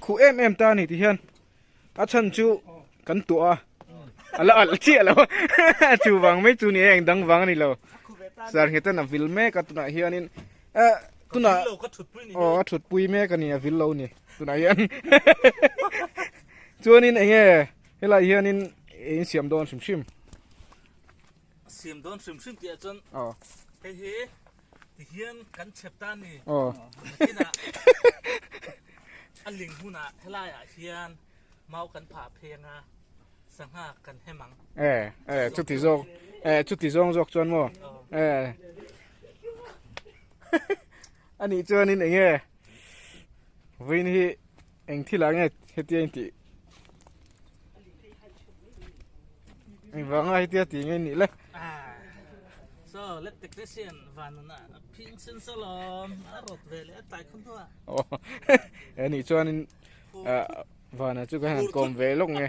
khuh em em ta a ni ti hian a chhan chu kan tuah a a la alh chiah lo a chu vang mai chu ni a eng dang vang a ni lo sar nghet an a vil mek a tunah hianin eh tunah aw a thut pui mek a ni a vil lo ni tunah hian chuanin eng nge helai hianin in siam dawn hrim hrim siam dawn hrim hrim tih ah chuan hei hi Tihian kan chhep ta ni. Aw. Nakinah a ling hunah helaiah hian mau kan phah pheng a, sangha kan hem ang. E, e, chuti zawk, e, chuti zawng zawk chuan maw? E. Anih chuanin eng nge vawiin hi eng thil ah nge hetia intih Engvanga hetia ti nge nih le? So let technician vanuna phing sen salom a rot ve le a tlai khun hnuah. Oh e nih chuanin vana chu ka han kawm ve lawk nge.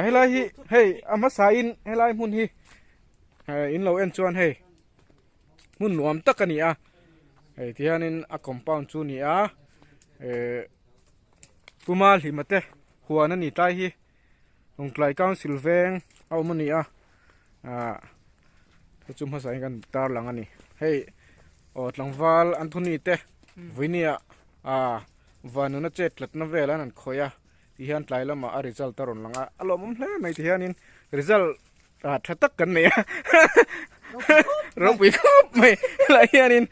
Helai hi hei a hmasa in helai hmun hi in lo en chuan hei hmun nuam tak a ni a hei tihianin a compound chu a ni a eh Puma Hlima te huan a ni tlai hi Lawngtlai Council veng a awm a ni a ah hei chu hmasa in kan tar lang a ni hei aw tlangval Anthony te vawinia ah vanuna chet tlatna vel an han khawih a tihian tlai lamah a result a rawn lang a a lawmawm hle mai tihianin result Ah tha tak kan nei a ropui khawp mai helai hianin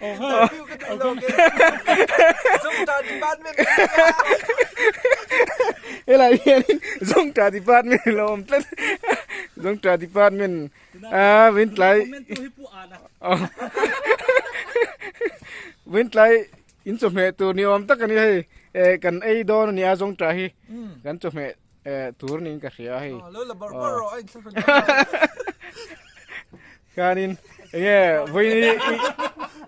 helai hianin zawngtah department a lo awm tlat zawngtah department ah wintlai wintlai in chawhmeh tur ni awm tak a ni hei eh kan ei dawn a nia zawngtah hi kan chawhmeh Eh, tur niin ka hria hei. Lo la bar bar rawh a inthlahrun Khanin enge vawiin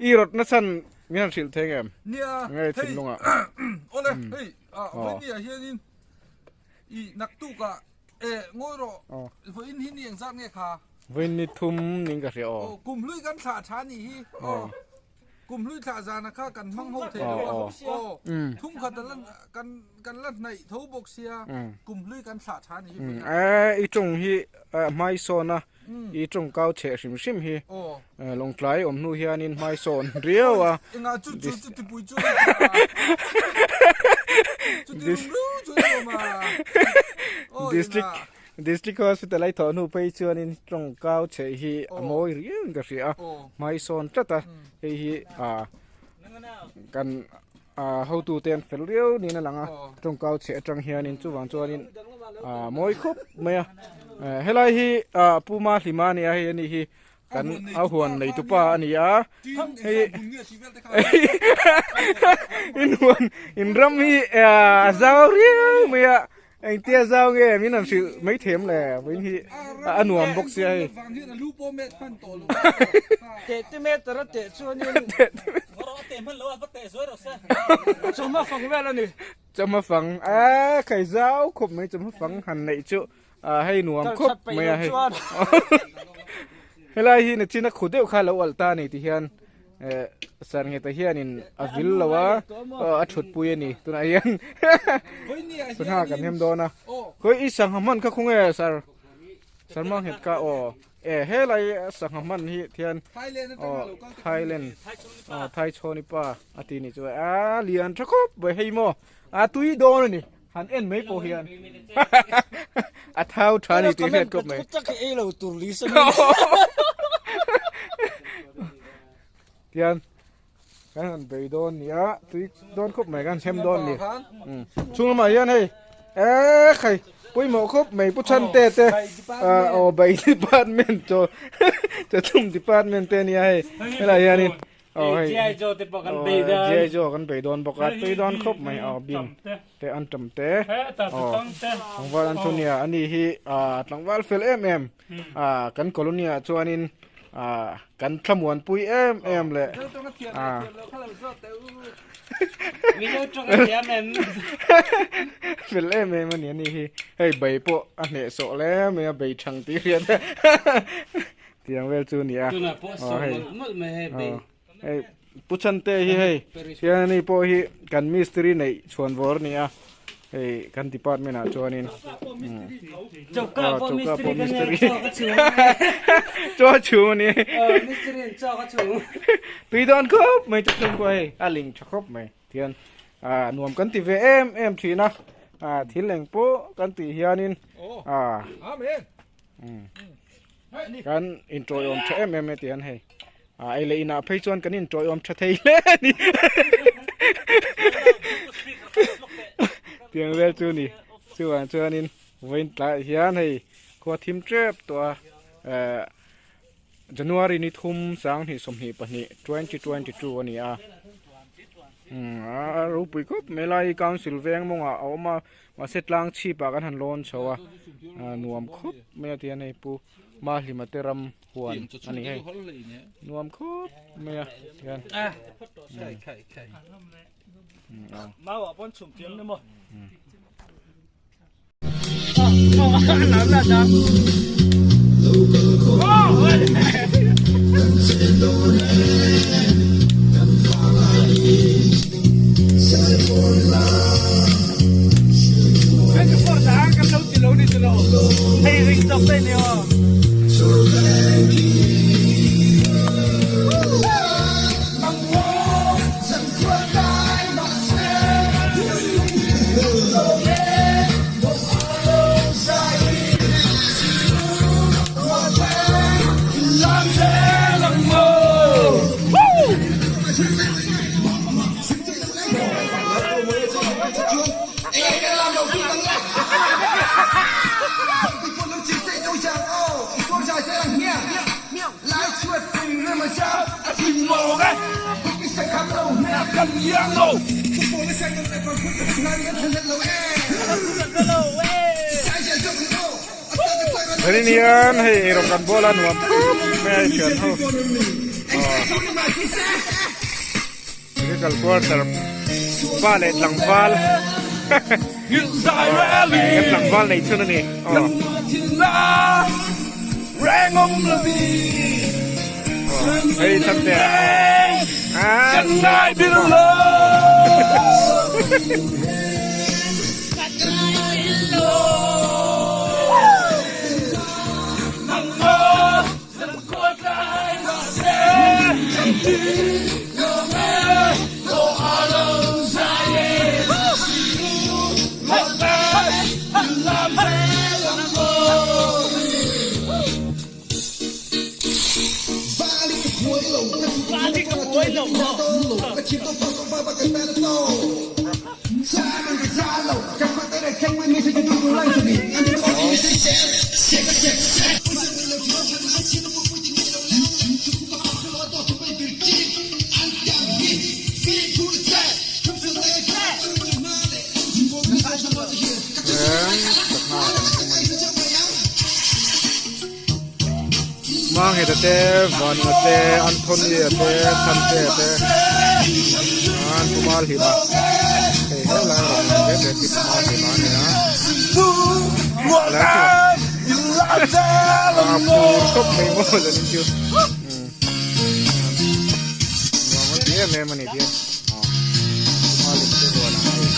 i rawt na chhan min han hrilh thei ngem? Nia. Nge thinlungah. Awle, hei, vawiin ah hianin i naktukah eh ngawi rawh. Vawiin hi ni engzat nge kha? Vawiin ni thum niin ka hria aw. Kum hlui kan thlah tha nih hi. Aw. Kum hlui thlah zana kha kan hmang ho thei lo a, aw thum khat a la kan kan la hnaih tho bawk sia, kum hlui kan thlah tha ni hi vawiin a. I tawng hi hmai sawn a, i tawng kau cheh hrim hrim hi Lawngtlai awm hnu hianin hmai sawn riau a. Engah chu chu chu tipui chu chu ti rum ru chu ni awm a. District District Hospital a i thawh hnu phei chuanin tawngkau chheih hi a mawi riau in ka hria a, hmai sawn tlat a, hei hi ah kan ah hotu te an fel riau niin a lang a, tawngkau chheih atang hianin chuvang chuanin ah mawi khawp mai a, helai hi ah Pu Mahlima a ni a, hei a ni hi kan a huan neitupa a ni a, hei in huan in ram hi ah a zau riau mai a. Engtia zau nge min han hrilh mai them le vawiin hi a nuam bawk sia hei. Chawhma fang a khai zau khawp mai chawhma fang han neih chu hei nuam khawp mai a hei. Helai hi nachin a khu deuh kha lo alh ta a ni ti hian Eh, Sarngeta hianin a vil lo a, a thut pui a ni tunah hian sangha kan hem dawn a. Khawi i sangha hman kha khawnge sar sar mang het ka aw e helai sangha hman hi thian aw Thailand aw Thai chhawni pa a ti ni chu a lian tha khawp mai hei maw a tui dawn a ni han en mai pawh hian a thau tha ni tih hriat khawp mai. Tian kan han bei dawn ni a tui dawn khawp mai kan hem dawn ni chhung lamah hian hei eh khai pawimawh khawp mai pu chhan te te aw bai department chaw chaw department te ania hei helai hianin aw hei GI Joe te pawh kan bei dawn GI Joe kan bei dawn bawk a tui dawn khawp mai aw bin te an tam te aw tlangval Antonia ani hi tlangval fel em em kan colony ah chuanin kan thlamuanpui em em leh fel em em ani ani hi hei bei pawh a hnehsawh hle mai a bei thang tih hriat Tiang vel chu ni a. Tunah pawh saw mawlh mawlh mai hei bei. Hei Pu Chante hi hei hian ani pawh hi kan mistiri neih chhuan vawr a ni a. Hei kan department ah chuanin Choka pawh mistri ka nia chaw ka chhung chaw a chhung a ni mistri in chaw ka chhung tui dawn khawp mai chu chhung pawh hei a ling tha khawp mai tihian ah nuam kan ti ve em em thin a ah thil eng pawh kan tih hianin ah kan intawiawm tha em em e tihian hei Ah, ei leh inah phei chuan kan inṭawiawm ṭha thei hle a ni. Tiang vel chu ni. Chuvang chuanin vawiin tlaiah hian hei khua thim ṭep tawh a, eh January ni thum 2022 2022 a ni a. Umm a ropui khawp mai lai council veng mawngah a awm a, mahse tlang chhipah kan han lawn chho a, nuam khawp mai a tihian hei pu Mahlima te ram huan a ni hei nuam khawp mai a hian Hei hian hei eirawng kan bawl a nuam khawp mai a thian ho Medical quarter pa leh tlangval kan tlangval nei chhun a ni aw hei chhan te Mangheta te Vanna te Anthony-a te Chhantea te an pu Malhima hei helai rawn lang ve ve khi pu Malhima a ni a lai chu a phur khawp mai maw zanin chu nuam an ti em em a ni hian pu Malhima te huanah hei.